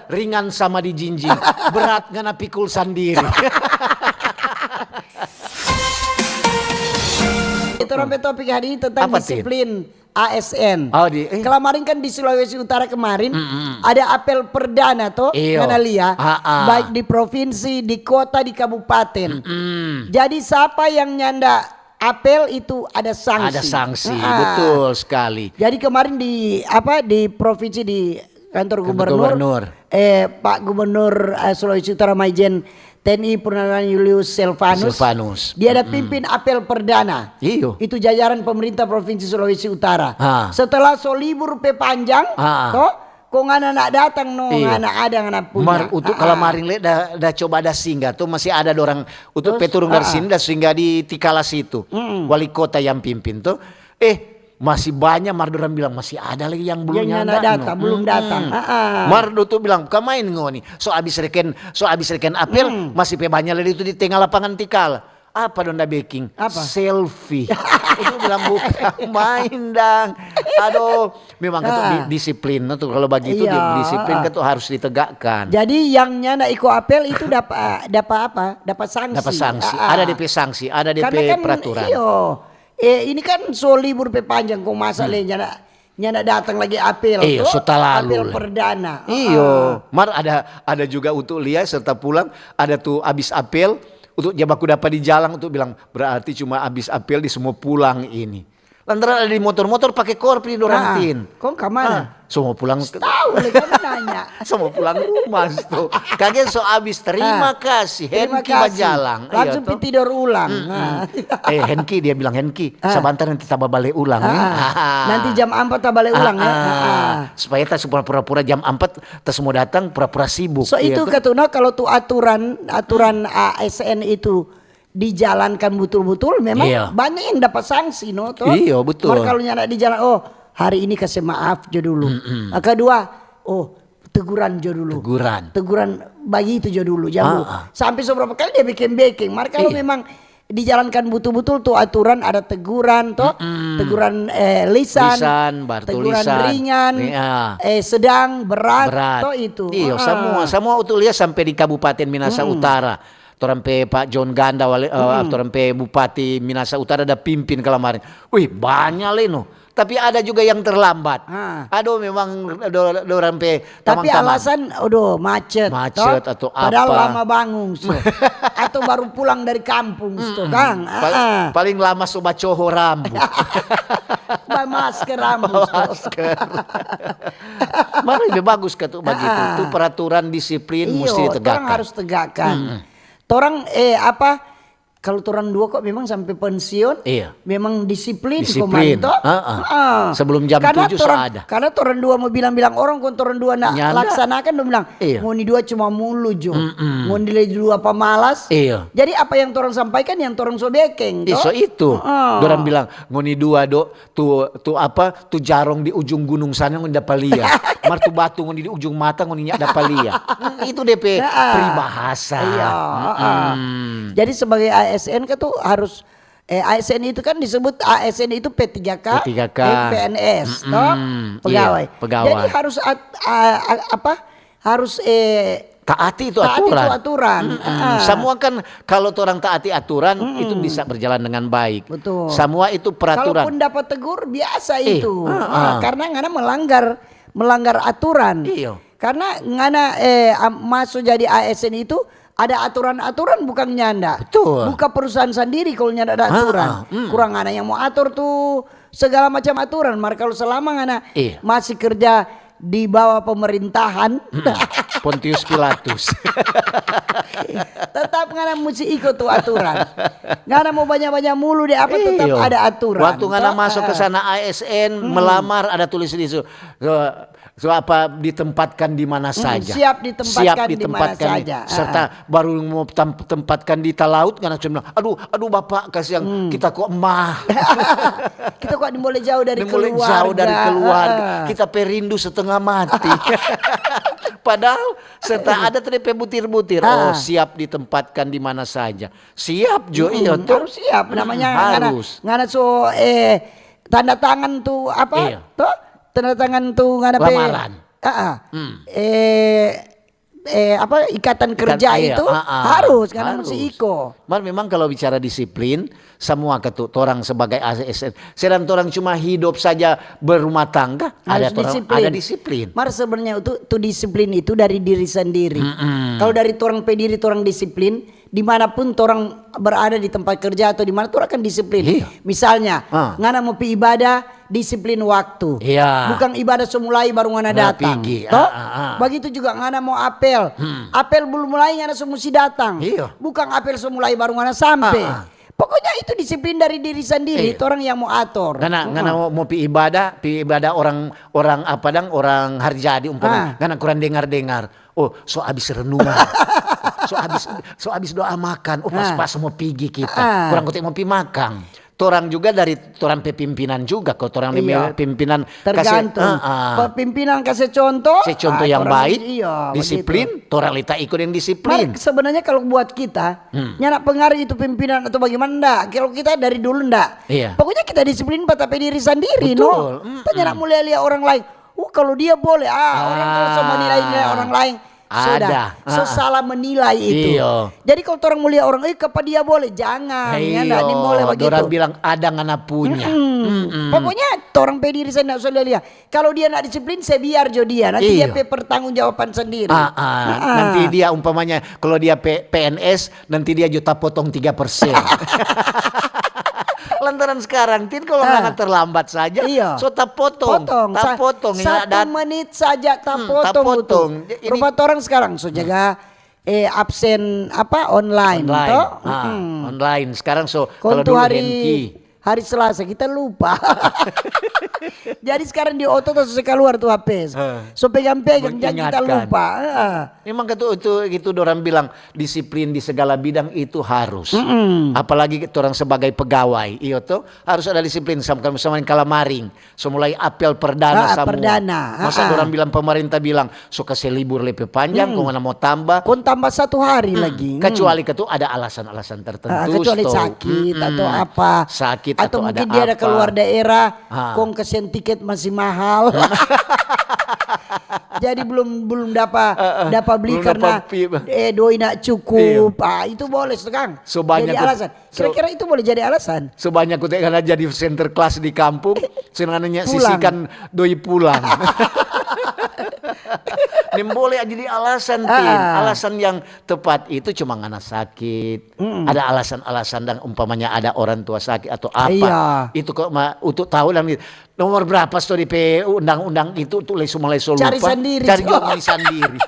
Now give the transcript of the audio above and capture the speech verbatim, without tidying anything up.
Ringan sama dijinjing, berat ngana pikul sandiri. Itu rampe topik hari ini tentang disiplin A S N. Oh, di, eh. Kemarin kan di Sulawesi Utara kemarin ada apel perdana to, ngana lia, baik di provinsi, di kota, di kabupaten. Jadi sapa yang nyanda apel itu ada sanksi. Ada sanksi, betul sekali. Jadi kemarin di apa, di provinsi, di kantor gubernur, eh, Pak Gubernur, eh, Sulawesi Utara, Maijen T N I Purnawirawan Julius Silvanus. Silvanus. Dia ada pimpin apel perdana. Iyo. Itu jajaran pemerintah Provinsi Sulawesi Utara. Setelah so libur pe panjang, to, kong ngana nak datang no, ngana ada ngana punya. Mar utuk kalamaring le da, da coba ada singgah tu, masih ada dorang utuk pe turung dari sini, da singgah di Tikala situ. Wali kota yang pimpin tu. Eh, masih banya mar dorang bilang, "Masih ada lagi yang belum datang, belum datang." Mar utuk bilang, "Kamain ngoni, so abis reken, so abis reken apel, masih pe banya lagi itu di tenga lapangan Tikal." Apa dong da beking? Apa? Selfie. Utuk bilang, "Bukan main dang." Aduh, memang itu disiplin tu, kalau bagitu disiplin tu harus ditegakkan. Jadi yang nyanda iko apel itu dapa, dapa apa? Dapa sanksi. Dapa sanksi. Ada depe sanksi, ada depe peraturan. Iyo. Eh, ini kan so libur pe panjang, kong masa le nyanda, nyanda datang lagi apel, iyo, to? So talalu apel perdana. Iyo. Mar ada, ada juga utuk lia serta pulang, ada tu abis apel, utuk ja baku dapa di jalang, utuk bilang, "Berarti cuma abis apel di semua pulang ini." Lantaran ada di motor-motor pake korpi dorang tin. Kong kamana? So mo pulang. Tahu le, kamu nanya. So mo pulang rumah tu. Kage so abis terima kasih, Henki bajalang. Langsung pi tidor ulang. Eh, Henki, dia bilang, "Henki, sabantar nanti tababale ulang, ya." Nanti jam ampat tabale ulang, ya. Supaya ta pura-pura jam ampat, ta semua datang, pura-pura sibuk. So itu katuna, kalau tu aturan, aturan A S N itu dijalankan butul-butul, memang banyak yang dapat sanksi, no, to? Iyo, betul. Mar kalau nyanda dijalan, oh, hari ini kase maaf jo dulu. Ah, kedua, oh, teguran jo dulu. Teguran. Teguran bagitu jo dulu, jang dulu. Sampe so berapa kali dia bekeng-bekeng. Mar kalau memang dijalankan butul-butul tu aturan, ada teguran, to? Teguran, eh, lisan, teguran ringan, eh, sedang, berat, to itu. Iyo, samua, samua utuk lia sampe di Kabupaten Minasa Utara. Torang pe Pak John Ganda, wali, eh, torang pe Bupati Minasa Utara da pimpin kemarin. Wih, banya le no. Tapi ada juga yang terlambat. Aduh, memang do-, dorang pe tamang-tamang. Tapi alasan, aduh, macet, to? Macet atau apa? Padahal lama bangun, so. Atau baru pulang dari kampung, so, kang. Pal-, paling lama so bacoho rambu. Ba masker rambu, so. Ba masker. Mar lebe bagus katu bagitu. Tu peraturan disiplin musti ditegakkan. Iyo, torang harus tegakkan. Torang, eh, apa, kalau torang dua kok memang sampe pensiun, memang disiplin. Disiplin. Komando. Heeh. Sebelum jam tujuh so ada. Karena torang dua mo bilang-bilang orang, kong torang dua na laksanakan, dong bilang, "Ngoni dua cuma mulu jo. Ngoni le dua pamalas." Iyo. Jadi apa yang torang sampaikan, yang torang so bekeng, to? Iso itu. Heeh. Dorang bilang, "Ngoni dua do, tu, tu apa, tu jarong di ujung gunung sana ngoni dapa lia. Mar tu batu ngoni di ujung mata ngoni nyak dapa lia." Hmm, itu depe peribahasa. Iya, heeh. Jadi sebagai A S N kan tu harus, eh, A S N itu kan disebut A S N itu P tiga K, P tiga K, M P N S, to? Iya, pegawai. Jadi harus at-, a-, a-, apa, harus, eh, taati itu aturan. Taati itu aturan. Samua kan kalau torang taati aturan, itu bisa berjalan dengan baik. Betul. Samua itu peraturan. Kalaupun dapat tegur, biasa itu. Ah, karena ngana melanggar, melanggar aturan. Iyo. Karena ngana, eh, am-, maso jadi A S N itu ada aturan-aturan, bukang nyanda. Betul. Buka perusahaan sandiri kalau nyanda ada aturan. Kurang ngana yang mo ator tu segala macam aturan. Mar kalau selama ngana masih kerja di bawah pemerintahan, Pontius Pilatus. Tetap ngana musti iko tu aturan. Ngana mo banya-banya mulu di apa, tetap ada aturan. Waktu ngana maso ke sana A S N, melamar, ada tulis di su-, su-, su-, apa, ditempatkan di mana saja. Siap ditempatkan di mana saja. Serta baru mo tem-, tempatkan di talaut, ngana cuma bilang, "Aduh, aduh, Bapak, kasiang, kita kok mah." Kita kok nimole jauh dari keluarga. Kita pe rindu setengah mati. Padahal serta ada tadi pe butir-butir. Oh, siap ditempatkan di mana saja. Siap jo, iyo tu. Harus siap, namanya ngana, ngana so, eh, tanda tangan tu apa? Iya. Tu? Tanda tangan tu ngana pe lamaran. Ah, ah. Hmm. Eh, eh, apa, ikatan kerja itu harus, karena masih iko. Mar memang kalau bicara disiplin, semua ketu torang sebagai A S N, sedang torang cuma hidup saja berumah tangga, ada disiplin. Mar sebenarnya itu, tu disiplin itu dari diri sendiri. Kalau dari torang pe diri torang disiplin, dimanapun torang berada di tempat kerja atau di mana, torang akan disiplin. Misalnya, ngana mo pi ibadah, disiplin waktu. Bukang ibadah so mulai baru ngana datang. Bagitu juga ngana mo apel. Apel belum mulai ngana so musti datang. Bukang apel so mulai baru ngana sampe. Pokoknya itu disiplin dari diri sendiri, torang yang mo ator. Ngana, ngana mo, mo pi ibadah, pi ibadah orang, orang apa dang, orang hari jadi umpama. Ngana kurang dengar-dengar. Oh, so abis renungan. So abis, so abis doa makan. Oh, pas-pas mo pigi kita. Kurang kote mo pi makang. Torang juga dari torang pe pimpinan juga, kalo torang di pimpinan kase, tergantung. Pimpinan kase contoh, se contoh yang baik, disiplin, torang lei ta iko deng disiplin. Mar, sebenarnya kalo buat kita, nyanda pengaruh itu pimpinan atau bagaimana, nda. Kalo kita dari dulu nda. Pokoknya kita disiplin pa ta pe diri sandiri, no. Kita nyanda mo lia-lia orang lain. Uh, kalau dia boleh, ah, orang kalau so menilai-nilai orang lain, sudah, so salah menilai itu. Jadi kalau torang mo lia orang, eh, kapa dia boleh, jangan, ya nda, ni boleh bagitu. Dorang bilang ada ngana punya. Pokoknya torang pe diri sandiri, so lia-lia. Kalau dia nda disiplin, se biar jo dia, nanti dia pe pertanggungjawaban sandiri. Nanti dia umpamanya, kalau dia P-, P N S, nanti dia jo tapotong tiga persen. Lantaran skarang, Tin, kalo ngana terlambat saja, so tapotong. Tapotong. Satu menit saja tapotong. Rupa torang skarang so jaga, eh, absen apa, online, to? Online. Skarang so, kalo dulu hari, hari Selasa, kita lupa. Jadi skarang di oto, so se kaluar tu H P. So pegang-pegang, jadi kita lupa. Memang itu, itu, itu dorang bilang, disiplin di segala bidang itu harus. Apalagi torang sebagai pegawai, iyo to, harus ada disiplin. Sama, sama deng kalamaring, so mulai apel perdana samua. Masa dorang bilang, pemerintah bilang, so kase libur lebe panjang, kong ngana mo tamba. Kong tamba satu hari lagi. Kecuali katu ada alasan-alasan tertentu, kecuali sakit atau apa. Sakit atau mungkin dia ada keluar daerah, kong kasihan tiket masih mahal. Jadi belum, belum dapa, dapa beli karena, eh, doi nda cukup. Ah, itu boleh, so, kang. Jadi alasan. Kira-kira itu boleh jadi alasan. So banyak kote ngana jadi center class di kampung, so ngana nya sisikan doi pulang. Nimbole jadi alasan, Tin. Alasan yang tepat itu cuma ngana sakit. Ada alasan-alasan dang, umpamanya ada orang tua sakit atau apa. Itu kok ma-, untuk tahu dang, nomor berapa so di pe undang-undang itu, tu lei so mulai so lupa. Cari sandiri. Cari juga mai sandiri.